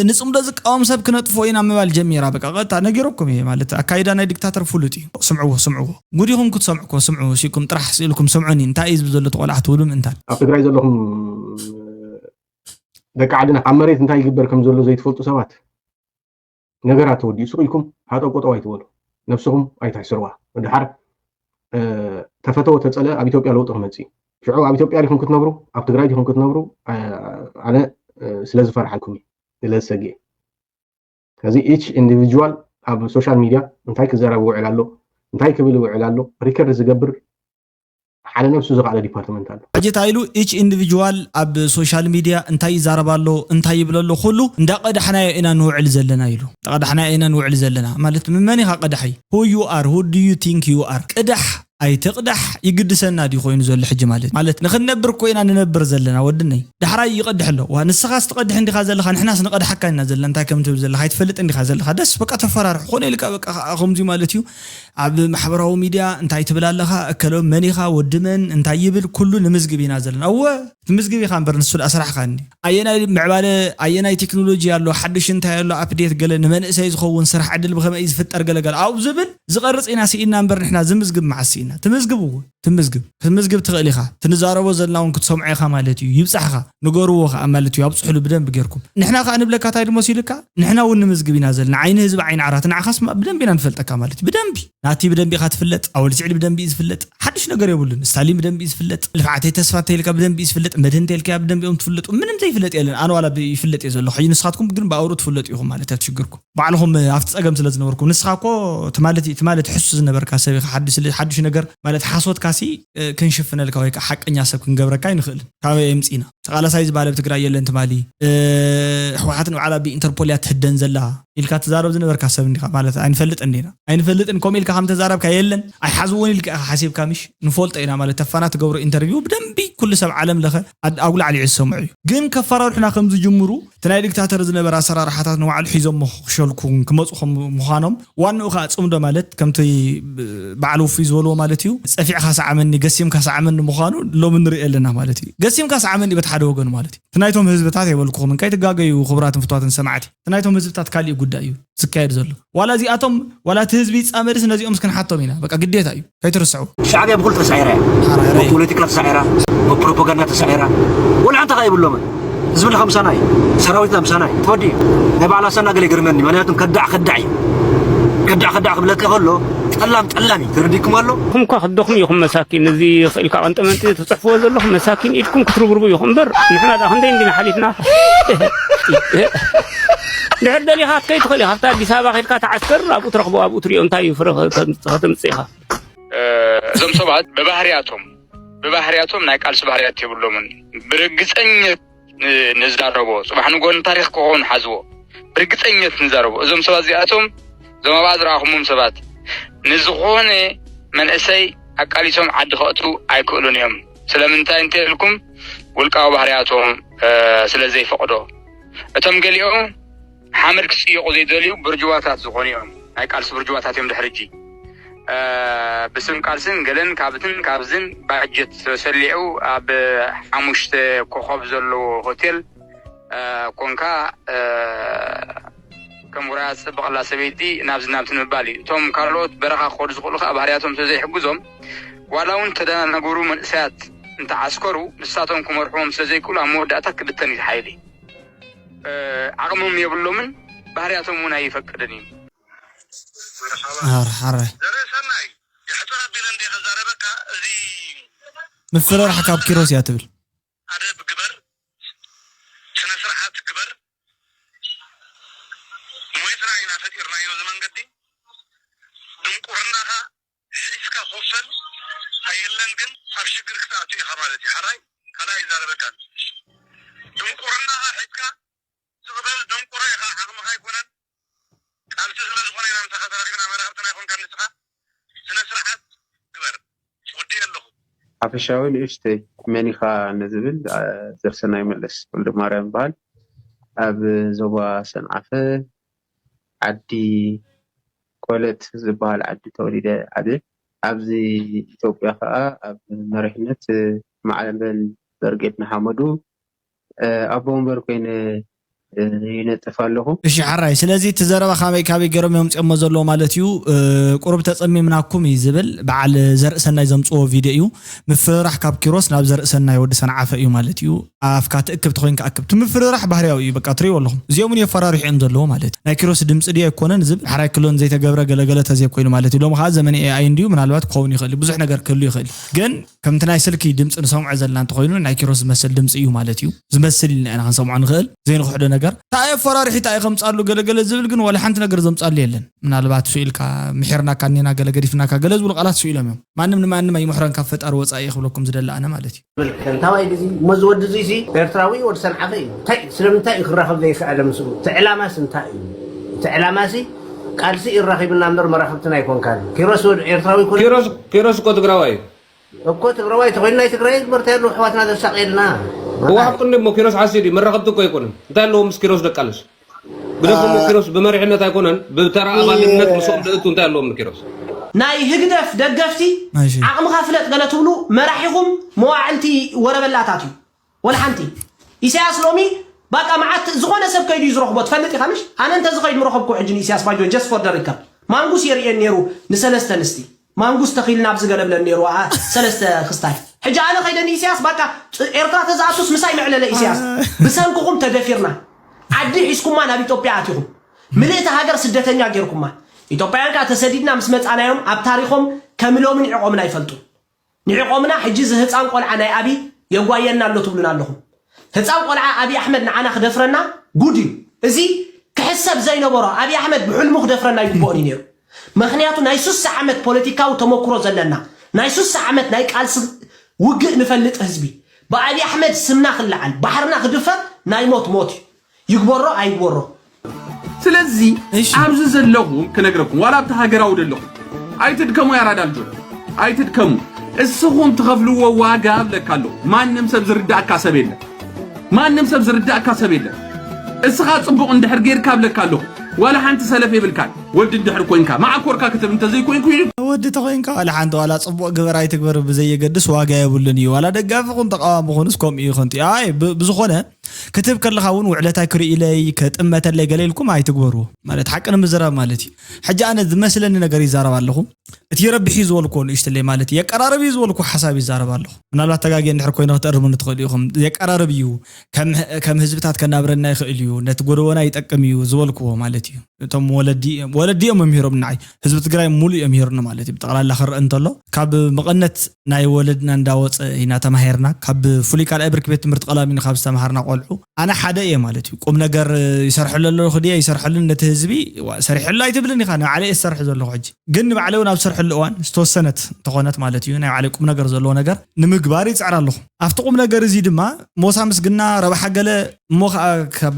ንፅምዶ ዝቃወም ሰብ ክነጥፎ ኢና ምባል ጀሚራ በቃ ቀጥታ ነጊረኩም እየ ማለት ኣካይዳ ናይ ዲክታተር ፍሉጥ እዩ ስምዕዎ ስምዕዎ ጉዲኹም ክትሰምዑ እኮ ስምዑ ሲኩም ጥራሕ ስኢልኩም ስምዑኒ እንታይ እዩ ዝብል ዘሎ ተቆላዕቲ ውሉም እንታን ኣብ ትግራይ ዘለኹም ደቂ ዓድና ኣብ መሬት እንታይ ይግበር ከም ዘሎ ዘይትፈልጡ ሰባት ነገራት ተወዲኡ ስቕ ኢልኩም ሃጠው ቆጠው ኣይትበሉ ነብስኹም ኣይተሕስርዋ ድሓር ተፈተወ ተፀለ ኣብ ኢትዮጵያ ለውጢ ክመፅእ እዩ ሽዑ ኣብ ኢትዮጵያ ዲኹም ክትነብሩ ኣብ ትግራይ ዲኹም ክትነብሩ ኣነ ስለ ዝፈርሓልኩም እዩ ስለ ዝሰግእ ከዚ ኢች ኢንዲቪጁዋል ኣብ ሶሻል ሚድያ እንታይ ክዘረብ ይውዕል ኣሎ እንታይ ክብል ይውዕል ኣሎ ሪከርድ ዝገብር ሓደ ነብሱ ዝኸኣለ ዲፓርትመንት ኣሎ ሕጂ ታይሉ ኢች ኢንዲቪጁዋል ኣብ ሶሻል ሚድያ እንታይ ይዛረብ ኣሎ እንታይ ይብል ኣሎ ኩሉ እንዳቀዳሕናዮ ኢና ንውዕል ዘለና ኢሉ እንዳቀዳሕናዮ ኢና ንውዕል ዘለና ማለት መን ኢኻ ቀዳሓይ who you are who do you think you are ቅዳሕ ኣይትቕዳሕ ይግድሰና ድዩ ኮይኑ ዘሎ ሕጂ ማለት ማለት ንክንነብር እኮ ኢና ንነብር ዘለና ወድነይ ዳሕራይ ይቐድሕ ኣሎ ዋ ንስኻስ ትቐድሕ እንዲኻ ዘለኻ ንሕናስ ንቐድሓካ ኢና ዘለና እንታይ ከም ትብል ዘለኻ ኣይትፈልጥ እንዲኻ ዘለኻ ደስ በቃ ተፈራርሑ ኮነ ኢልካ በቃ ከምዚ ማለት እዩ ኣብ ማሕበራዊ ሚድያ እንታይ ትብል ኣለኻ እከሎ መን ኢኻ ወዲ መን እንታይ ይብል ኩሉ ንምዝግብ ኢና ዘለና እወ ትምዝግብ ኢኻ እምበር ንሱ ደኣ ስራሕኻ እንዲ ኣየናይ ምዕባለ ኣየናይ ቴክኖሎጂ ኣሎ ሓድሽ እንታይ ኣሎ ኣፕዴት ገለ ንመንእሰይ ዝኸውን ስራሕ ዕድል ብኸመይ ዝፍጠር ገለ ገለ ኣብኡ ዝብል ዝቐርጽ ኢና ስኢና እምበር ንሕና ዝምዝግብ መዓስ ስኢና ትምዝግብ እወ ትምዝግብ ክትምዝግብ ትኽእል ኢኻ ትንዛረቦ ዘለና እውን ክትሰምዖ ኢኻ ማለት እዩ ይብጻሕኻ ንገርዎ ከዓ ማለት እዩ ኣብፅሕሉ ብደንብ ጌርኩም ንሕና ከዓ ንብለካ እንታይ ድመሲሉካ ንሕና እውን ንምዝግብ ኢና ዘለና ዓይኒ ህዝቢ ዓይኒ ዓራት ንዓኻስ ብደንብ ኢና ንፈልጠካ ማለት እዩ ብደንቢ ናቲ ብደንቢ ኢኻ ትፍለጥ ኣወል ስዕድ ብደንቢ እዩ ዝፍለጥ ሓድሽ ነገር የብሉን ስታሊን ብደንቢ እዩ ዝፍለጥ ልፍዓተይ ተስፋ እንተይልካ ብደንቢ እዩ ዝፍለጥ መድህን እንተይልካያ ብደንቢ እዮም ትፍለጡ ምንም ዘይፍለጥ የለን ኣነ ዋላ ይፍለጥ እየ ዘለኹ ሕጂ ንስኻትኩም ግን ብኣውሩ ትፍለጡ ኢኹም ማለት እያ ትሽግርኩም ባዕልኹም ኣብቲ ፀገም ስለ ዝነበርኩም ንስኻ እኮ ትማለት ትማለት ሕሱ ዝነበርካ ሰብ ኢኻ ሓድሽ ሓድሽ ነገር ማለት ሓሶትካሲ ክንሽፍነልካ ወይ ከዓ ሓቀኛ ሰብ ክንገብረካ ኣይንኽእልን ካበይ የምፂና ተቓላሳይ ዝበሃል ኣብ ትግራይ የለን ትማሊ ህወሓት ንባዕላ ብኢንተርፖል እያ ትህደን ዘላ ኢልካ ትዛረብ ዝነበርካ ሰብ እንዲኻ ማለት ኣይንፈልጥን ዲና ኣይንፈልጥን ከምኡ ኢልካ ከም ተዛረብካ የለን ኣይሓዝዎን ኢልካ ኢኻ ሓሲብካ ምሽ ንፈልጦ ኢና ማለት ተፋና ትገብሮ ኢንተርቪው ብደንቢ ኩሉ ሰብ ዓለም ለኸ ኣጉላዕሊዑ ዝሰምዑ እዩ ግን ከፈራርሑና ከም ዝጅምሩ እቲ ናይ ዲክታተር ዝነበረ ኣሰራርሓታት ንባዕሉ ሒዞሞ ክሸልኩ ክመፁ ከም ምዃኖም ዋንኡ ከዓ ፅምዶ ማለት ከምቲ በዓል ውፉይ ዝበልዎ ማለት እዩ ፀፊዕካ ሰዓመኒ ገሲምካ ሰዓመኒ ምዃኑ ሎሚ ንርኢ ኣለና ማለት እዩ ገሲምካ ሰዓመኒ በቲ ሓደ ወገኑ ማለት እዩ እቲ ናይቶም ህዝብታት የበልኩኹም እንካይ ትጋገዩ ክቡራትን ፍትዋትን ሰማዕቲ እቲ ናይቶም ህዝብታት ካሊእ ጉዳይ እዩ ዝካየድ ዘሎ ዋላ እዚኣቶም ዋላ እቲ ህዝቢ ይፃመድስ ነዚኦም እስክንሓቶም ኢና በቃ ግዴታ እዩ ከይትርስዑ ሻዕብያ ብኩሉ ተሳዒራ እያ ብፖለቲካ ተሳዒራ ብፕሮፓጋንዳ ተሳዒራ ወላ ሓንቲ ካ ይብሎምን ህዝብና ከምሳና እዩ ሰራዊትና ምሳና እዩ ተወዲኡ ናይ ባዕላ ሰና ገለ ይገርመኒ ምክንያቱም ከዳዕ ከዳዕ እዩ ከዳዕ ከዳዕ ክብለካ ከሎ ጠላም ጠላም እዩ ተረዲኩም ኣሎ ኹም ኳ ክደኹም ኢኹም መሳኪን እዚ ክእልካ ቀንጠመንጢ ተፅሕፍዎ ዘለኹም መሳኪን ኢድኩም ክትርብርቡ ኢኹም እምበር ንሕና ዳ ክንደይ እንዲና ሓሊፍና ድሕር ደሊኻ ከይትኽእል ኢኻ ኣብታ ኣዲስ ኣበባ ከድካ ተዓስከር ኣብኡ ትረኽቦ ኣብኡ ትሪኦ እንታይ እዩ ፍረ ከተምፅእ ኢኻ እዞም ሰባት ብባህርያቶም ብባህርያቶም ናይ ቃልሲ ባህርያት የብሎምን ብርግፀኘት ንዛረቦ ፅባሕ ንጎኒ ታሪክ ክኾኑ ሓዝዎ ብርግፀኘት ንዛረቦ እዞም ሰባት እዚኣቶም እዞም ኣብኣ ዝረኣኹሞም ሰባት ንዝኾነ መንእሰይ ኣቃሊሶም ዓዲ ከእትዉ ኣይክእሉን እዮም ስለምንታይ እንተልኩም ውልቃዊ ባህርያቶም ስለ ዘይፈቕዶ እቶም ገሊኦም ሓመድ ክፅየቑ ዘይደልዩ ብርጅዋታት ዝኾኑ እዮም ናይ ቃልሲ ብርጅዋታት እዮም ድሕርጂ ብስም ቃልስን ገለን ካብትን ካብዝን ባጀት ተሰሊዑ ኣብ ሓሙሽተ ኮኸብ ዘለዎ ሆቴል ኮንካ ከም ውራያ ዝፅብቐላ ሰበይቲ ናብዚ ናብቲ ንምባል እዩ። እቶም ካልኦት በረኻ ክኸዱ ዝኽእሉ ከዓ ባህርያቶም ስለዘይሕግዞም ዋላ እውን ተደናገሩ መንእሰያት እንተዓስከሩ ንሳቶም ክመርሕዎም ስለዘይክእሉ ኣብ መወዳእታ ክብተን እዩ ሓይሊ። ዓቕሞም የብሎምን፣ ባህርያቶም እውን ኣይፈቅድን እዩ። ሓራይ ዘርእሰናይ የሕፅር ኣቢለ እንደ ክዛረበካ እዚ ምፍርራሕ ካብ ኪሮስ እያ ትብል። ኣደብ ግበር፣ ስነ ስርዓት ግበር። ሞይትና ኢና ፈጢርናዮ እዚ መንገዲ። ድንቁርናኻ ሒዝካ ኮፈል ኣየለን ግን ኣብ ሽግር ክትኣቱ ኢኻ ማለት እዩ። ሓራይ ካልኣ ይዛረበካን። ድንቁርናኻ ሒዝካ ስቕ በል ደንቆሮ ኢኻ፣ ዓቕምኻ ኣይኮነን። ቃልሲ ስለ ዝኾነ ኢና ምሳኻ ተራኺብና መራኸብትና ኣይኮንካን ንስኻ። ስነ ስርዓት ግበር። ወዲኤ ኣለኹ። ሓፈሻዊ ንእሽተይ መን ኢኻ ንዝብል ዘርሰናይ መለስ ወልደማርያም ይበሃል። ኣብ ዞባ ሰንዓፈ ዓዲ ኮለት ዝበሃል ዓዲ ተወሊደ ዓብየ። ኣብዚ ኢትዮጵያ ከዓ ኣብ መሪሕነት ማዕበል በርጌድ ንሓመዱ ኣቦ ወንበር ኮይነ ይነጥፍ ኣለኹ። እሺ ሓራይ፣ ስለዚ እቲ ዘረባ ካበይ ካበይ ገይሮም እዮም ኣምፂኦሞ ዘለዉ ማለት እዩ። ቁሩብ ተፀሚምናኩም እዩ ዝብል በዓል ዘርእሰናይ ዘምፅዎ ቪድዮ እዩ። ምፍርራሕ ካብ ኪሮስ ናብ ዘርእሰናይ ወዲ ሰንዓፈ እዩ ማለት እዩ። ኣፍካ ትእክብ ተኮይንካ ኣክብ። እቲ ምፍርራሕ ባህርያዊ እዩ፣ በቃ ትሪእዎ ኣለኹም። እዚኦም እውን የፈራርሑ እዮም ዘለዉ ማለት እዩ። ናይ ኪሮስ ድምፂ ድዩ ኣይኮነን ዝብል ሓራይ ክሎን ዘይተገብረ ገለገለ ተዘይኮይኑ ማለት እዩ። ሎሚ ከዓ ዘመን ኤኣይ እንድዩ፣ ምናልባት ክኸውን ይኽእል እዩ፣ ብዙሕ ነገር ክህሉ ይኽእል እዩ። ግን ከምቲ ናይ ስልኪ ድምፂ ንሰምዖ ዘለና እንተኾይኑ ናይ ኪሮስ ዝመስል ድምፂ እዩ ማለት እዩ። ዝመስል ኢልና ኢና ክንሰምዖ ንኽእል ዘይንኽሕዶ ነገር። እንታይ ኣፈራርሒ እንታይ ከምፃሉ ገለገለ ዝብል ግን ዋላ ሓንቲ ነገር ዘምፃሉ የለን። ምናልባት ስኢልካ ምሒርናካ እኒና ገለ ገዲፍናካ ገለ ዝብሉ ቃላት ስኢሎም እዮም። ማንም ንማንም ኣይምሕረን ካብ ፈጣሪ ወፃኢ እየ ክብለኩም ዝደሊ ኣነ ማለት እዩ። እንታዋይ ግዚ እሞ ዝወዲ እዙይ ሲ ኤርትራዊ ወዲ ሰንዓፈ እዩ። እንታይ ስለምንታይ እዩ ክራኸብ ዘይከኣለ ምስኡ? እቲ ዕላማስ እንታይ እዩ? እቲ ዕላማ ሲ ቃልሲ እዩ ራኺብና እምበር መራኸብትና ኣይኮንካን። ኪሮስ ወዲ ኤርትራዊ ኮነ ኪሮስ እኮ ትግራዋይ እዩ። እኮ ትግራዋይ ተኮይኑ ናይ ትግራይ ግበር እንታይ ኣለዎ ኣሕዋትና ዘሳቅየልና። እዋ ሓቁ እንዲ እሞ ኪሮስ ሓሲድ እዩ መራኸብቲ እኮ ኣይኮነን እንታይ ኣለዎ ምስ ኪሮስ ደቃልስ ግደፎሞ ኪሮስ ብመሪሕነት ኣይኮነን ብተራ ኣባልነት ምስኦም ደእቱ እንታይ ኣለዎም ንኪሮስ ናይ ህግደፍ ደገፍቲ እሺ። ዓቕምኻ ፍለጥ ገለ ትብሉ መራሒኹም መዋዕልቲ ወረበላታት እዩ ወላ ሓንቲ ኢሳያስ ሎሚ ባቃ መዓት ዝኾነ ሰብ ከይዱ እዩ ዝረኽቦ ትፈልጥ ኢኻ ምሽ ኣነ እንተዝኸይድ ምረኸብኩ ሕጂ ንኢሳያስ ባጆ just for the record ማንጉስ የርእየን ነይሩ ንሰለስተ ኣንስቲ ማንጉስ ተኺልና ኣብዚ ገለ ብለን ነይሩ ኣኣ ሰለስተ ክስታይ ሕጂ ኣነ ከይደ ንኢሳያስ ባቃ ጥ- ኤርትራ ተዝኣቱስ ምሳይ መዕለለ ኢሳያስ ብሰንክኹም ተደፊርና ዓዲ ሒዝኩማ ናብ ኢትዮጵያ ኣቲኹም ምልእቲ ሃገር ስደተኛ ጌርኩማ ኢትዮጵያውያን ከኣ ተሰዲድና ምስ መጻናዮም ኣብ ታሪኾም ከም ሎሚ ንዒቖምና ኣይፈልጡን ንዒቖምና ሕጂ እዚ ህጻን ቆልዓ ናይ ኣብይ የጓየና ኣሎ ትብሉና ኣለኹም ህጻን ቆልዓ ኣብይ ኣሕመድ ንዓና ክደፍረና ጉድ እዩ እዚ ክሕሰብ ዘይነበሮ ኣብይ ኣሕመድ ብሕልሙ ክደፍረና ይግብኦን እዩ ነይሩ ምኽንያቱ ናይ ሱሳ ዓመት ፖለቲካዊ ተመክሮ ዘለና ናይ ሱሳ ዓመት ናይ ቃልሲ ውግእ ንፈልጥ ህዝቢ ብኣብይ ኣሕመድ ስምና ክለዓል ባሕርና ክድፈር ናይ ሞት ሞት እዩ ይግበሮ ኣይግበሮ ስለዚ ኣብዚ ዘለኹም ክነግረኩም ዋላ ኣብቲ ሃገራዊ ዘለኹም ኣይትድከሙ ያራዳ ልጆ ኣይትድከሙ እስኹም ትኸፍልዎ ዋጋ እብለካ ኣለኹ ማንም ሰብ ዝርዳእካ ሰብ የለን ማንም ሰብ ዝርዳእካ ሰብ የለን እስኻ ፅቡቕ እንድሕር ጌርካ እብለካ ኣለኹ ዋላ ሓንቲ ሰለፍ የብልካን ወዲ እንድሕር ኮይንካ ማዕኮርካ ክትብል እንተዘይኮይንኩ ወዲ ተኾይንካ ዋላ ሓንቲ ዋላ ፅቡቕ ግበር ኣይትግበር ብዘየገድስ ዋጋ የብሉን እዩ ዋላ ደጋፊ ኹን ተቃዋሚ ኹንስ ከምኡ እዩ ከንቱ ኣይ ብዝኾነ ክትብ ከለኻ እውን ውዕለታይ ክርእይለይ ክጥመተለይ ገለ ኢልኩም ኣይትግበርዎ ማለት ሓቂ ንምዝራብ ማለት እዩ ሕጂ ኣነ ዝመስለኒ ነገር ይዛረብ ኣለኹ እቲ ይረብሕ እዩ ዝበልኩዎ ንእሽትለይ ማለት የቀራርብ እዩ ዝበልኩ ሓሳብ ይዛረብ ኣለኹ ምናልባት ተጋጊ እንድሕር ኮይነ ክትእርሙኒ ትኽእሉ ኢኹም የቀራርብ እዩ ከም ህዝብታት ከናብረና ይኽእል እዩ ነቲ ጎደቦና ይጠቅም እዩ ዝበልኩዎ ማለት እዩ እቶም ወለዲ እዮም መምሂሮም ንዓይ ህዝቢ ትግራይ ሙሉእ እዮም ሂሩኒ ማለት እዩ ብጠቕላላ ክረአ እንተሎ ካብ መቐነት ናይ ወለድና እንዳወፀ ኢና ተማሂርና ካብ ፍሉይ ካልኣይ ብርኪ ቤት ትምህርቲ ቀላሚኒ ካብ ዝተምሃርና ቆልዑ ኣነ ሓደ እየ ማለት እዩ ቁም ነገር ይሰርሐሉ ኣለኹ ድየ ይሰርሐሉን ነቲ ህዝቢ ሰሪሐሉ ኣይትብልን ኢኻ ንባዕለ እየ ዝሰርሕ ዘለኹ ሕጂ ግን ንባዕለ እውን ኣብ ዝሰርሐሉ እዋን ዝተወሰነት እንተኾነት ማለት እዩ ናይ ባዕለይ ቁም ነገር ዘለዎ ነገር ንምግባር ይፅዕር ኣለኹ ኣብቲ ቁም ነገር እዚ ድማ ሞሳ ምስግና ረብሓ ገለ እሞ ከዓ ካብ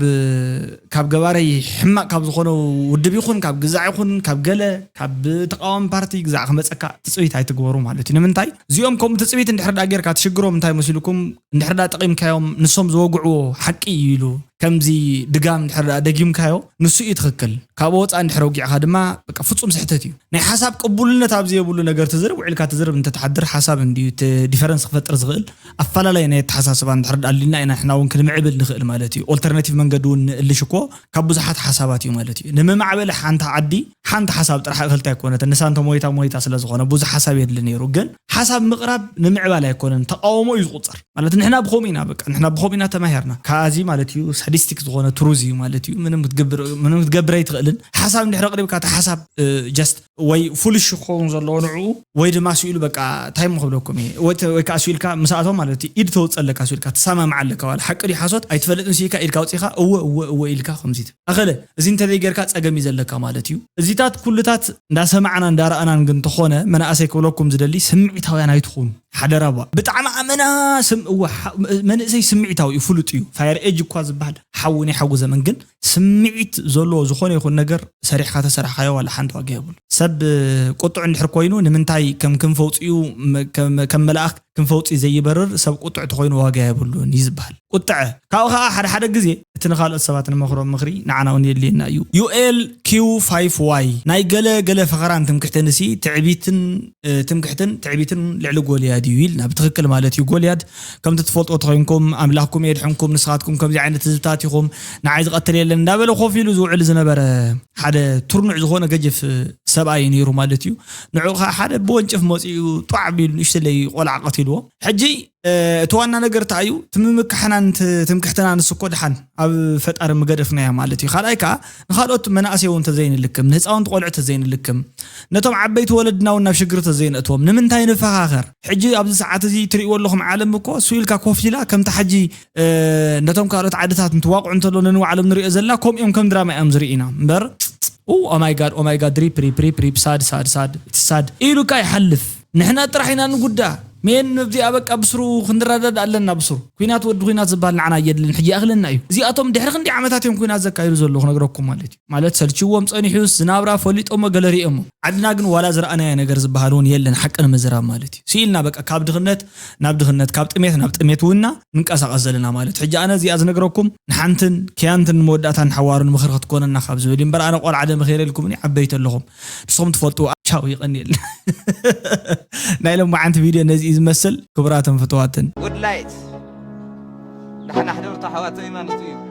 ካብ ገባረይ ሕማቕ ካብ ዝኾነ ውድብ ይኹን ካብ ግዛዕ ይኹን ካብ ገለ ካብ ተቃዋሚ ፓርቲ ግዛዕ ክመፀካ ትፅቢት ኣይትግበሩ ማለት እዩ ንምንታይ እዚኦም ከምኡ ትፅቢት እንድሕር ዳ ጌርካ ትሽግሮም እንታይ መሲልኩም እንድሕር ዳ ጠቒምካዮም ንሶም ዝወግዕዎ ሓቂ እዩ ኢሉ ከምዚ ድጋም እንድሕር ደኣ ደጊምካዮ ንሱ እዩ ትኽክል። ካብኡ ወፃእ እንድሕር ኣውጊዕካ ድማ በቃ ፍፁም ስሕተት እዩ። ናይ ሓሳብ ቅቡልነት ኣብ ዘየብሉ ነገር ትዝርብ፣ ውዒልካ ትዝርብ እንተትሓድር ሓሳብ እንድዩ እቲ ዲፈረንስ ክፈጥር ዝኽእል። ኣፈላላይ ናይ ኣተሓሳስባ እንድሕር ኣሊና ኢና ንሕና እውን ክንምዕብል ንኽእል ማለት እዩ። ኦልተርናቲቭ መንገዲ እውን ንእልሽ እኮ ካብ ብዙሓት ሓሳባት እዩ ማለት እዩ። ንምማዕበሊ ሓንቲ ዓዲ ሓንቲ ሓሳብ ጥራሕ እኽልቲ ኣይኮነትን። ንሳ እንተ ሞይታ ሞይታ ስለ ዝኾነ ብዙሕ ሓሳብ የድሊ ነይሩ። ግን ሓሳብ ምቕራብ ንምዕባል ኣይኮነን፣ ተቃውሞ እዩ ዝቑጸር። ማለት ንሕና ብኸምኡ ኢና፣ በቃ ንሕና ብኸምኡ ኢና ተማሂርና። ከኣዚ ማለት እዩ ሳዲስቲክ ዝኾነ ትሩዝ እዩ ማለት እዩ። ምንም ክትገብር ኣይትኽእልን። ሓሳብ እንድሕር ኣቕሪብካ እቲ ሓሳብ ጀስት ወይ ፉልሽ ክኸውን ዘለዎ ንዕኡ ወይ ድማ ስኢሉ በቃ እንታይ እሞ ክብለኩም እየ ወይ ተ- ወይ ከዓ ስኢልካ ምስኣቶም ማለት እዩ ኢድ ተውፅእ ኣለካ ስኢልካ ትሰማማዕ ኣለካ ዋላ ሓቂ ድዩ ሓሶት ኣይትፈልጥን ስኢልካ ኢድካ ኣውፂኻ እወ እወ እወ ኢልካ ከምዚ ትብል ኣኸለ እዚ እንተዘይ ጌርካ ፀገም እዩ ዘለካ ማለት እዩ እዚታት ኩልታት እንዳሰማዕና እንዳረኣናን ግን ተኾነ መናእሰይ ክብለኩም ዝደሊ ስምዒታውያን ኣይትኾኑ ሓደራ ባ ብጣዕሚ ኣመና ስም እወ ሓ- መንእሰይ ስምዒታዊ እዩ ፍሉጥ እዩ ፋየር ኤጅ እኳ ዝበሃል ሓዊ ናይ ሓዊ ዘመን ግን ስምዒት ዘለዎ ዝኾነ ይኹን ነገር ሰሪሕካ ተሰራሕካዮ ዋላ ሓንቲ ዋጋ የብሉ ሰብ ቁጡዕ እንድሕር ኮይኑ ንምንታይ ከም ክንፈውፂኡ ከም መልኣኽ ክንፈውፂ ዘይበርር ሰብ ቁጡዕ ተኮይኑ ዋጋ የብሉን እዩ ዝበሃል ቁጥዐ ካብኡ ከዓ ሓደ ሓደ ግዜ እቲ ንካልኦት ሰባት ንመክሮም ምክሪ ንዓና እውን የድልየና እዩ ዩኤል ኪው ፋይፍ ዋይ ናይ ገለ ገለ ፈኸራን ትምክሕትን ሲ ትዕቢትን ትምክሕትን ትዕቢትን ልዕሊ ጎልያድ እዩ ኢልና ብትክክል ማለት እዩ ጎልያድ ከምቲ ትፈልጥዎ ተኮይንኩም ኣምላኽኩም የድሕንኩም ንስኻትኩም ከምዚ ዓይነት ህዝብታት ኢኹም ንዓይ ዝቐትል የለን እንዳበለ ኮፍ ኢሉ ዝውዕል ዝነበረ ሓደ ትርኑዕ ዝኾነ ገጅፍ ሰብኣይ ነይሩ ማለት እዩ ንዑ ከዓ ሓደ ብወንጭፍ መፂኡ ጧዕ ቢሉ ንእሽተለይ ቆልዓ ቀቲልዎ ሕጂ እቲ ዋና ነገር እንታይ እዩ ትምምካሕናን ትምክሕትና ንስኮ ድሓን ኣብ ፈጣሪ ምገደፍናያ ማለት እዩ ካልኣይ ከዓ ንካልኦት መናእሰይ እውን ተዘይንልክም ንህፃውንቲ ቆልዑ ተዘይንልክም ነቶም ዓበይቲ ወለድና እውን ናብ ሽግር ተዘይነእትዎም ንምንታይ ንፈኻኸር ሕጂ ኣብዚ ሰዓት እዚ ትርእይዎ ኣለኹም ዓለም እኮ ስኢልካ ኮፍ ኢላ ከምቲ ሓጂ ነቶም ካልኦት ዓድታት እንትዋቕዑ እንተሎ ነንባዕሎም ንሪኦ ዘለና ከምኡ እዮም ከም ድራማ እዮም ዝርኢና እምበር ኡ ኦማይ ጋድ ኦማይ ጋድ ሪፕ ሪፕ ሪፕ ሪፕ ሳድ ሳድ ሳድ እቲ ሳድ ኢሉካ ይሓልፍ ንሕና ጥራሕ ኢና ንጉዳ ሜን ኣብዚኣ በቃ ብስሩ ክንረዳድ ኣለና ብስሩ ኩናት ወዲ ኩናት ዝበሃል ንዓና የድልን ሕጂ ይኣኽለና እዩ እዚኣቶም ድሕሪ ክንዲ ዓመታት እዮም ኩናት ዘካይዱ ዘለዉ ክነግረኩም ማለት እዩ ማለት ሰልችዎም ጸኒሑስ ዝናብራ ፈሊጦሞ ገለ ሪኦሞ ዓድና ግን ዋላ ዝረኣናዮ ነገር ዝበሃል እውን የለን ሓቂ ንምዝራብ ማለት እዩ ስኢልና በቃ ካብ ድኽነት ናብ ድኽነት ካብ ጥሜት ናብ ጥሜት ውና ንንቀሳቐስ ዘለና ማለት ሕጂ ኣነ እዚኣ ዝነግረኩም ንሓንትን ክያንትን ንመወዳእታ ንሓዋሩ ንምኽሪ ክትኮነና ካብ ዝብል እምበር ኣነ ቆልዓ ደ ምኽረ ኢልኩም ዓበይቲ ኣለኹም ንስኹም ትፈልጥዎ ቻው ይቐንየል ናይ ሎማዓንቲ ቪድዮ ነዚ እዩ ዝመስል ክቡራትን ፍትዋትን Good light. ንሕና ሕደርቱ ኣሕዋት ሃይማኖት እዩ።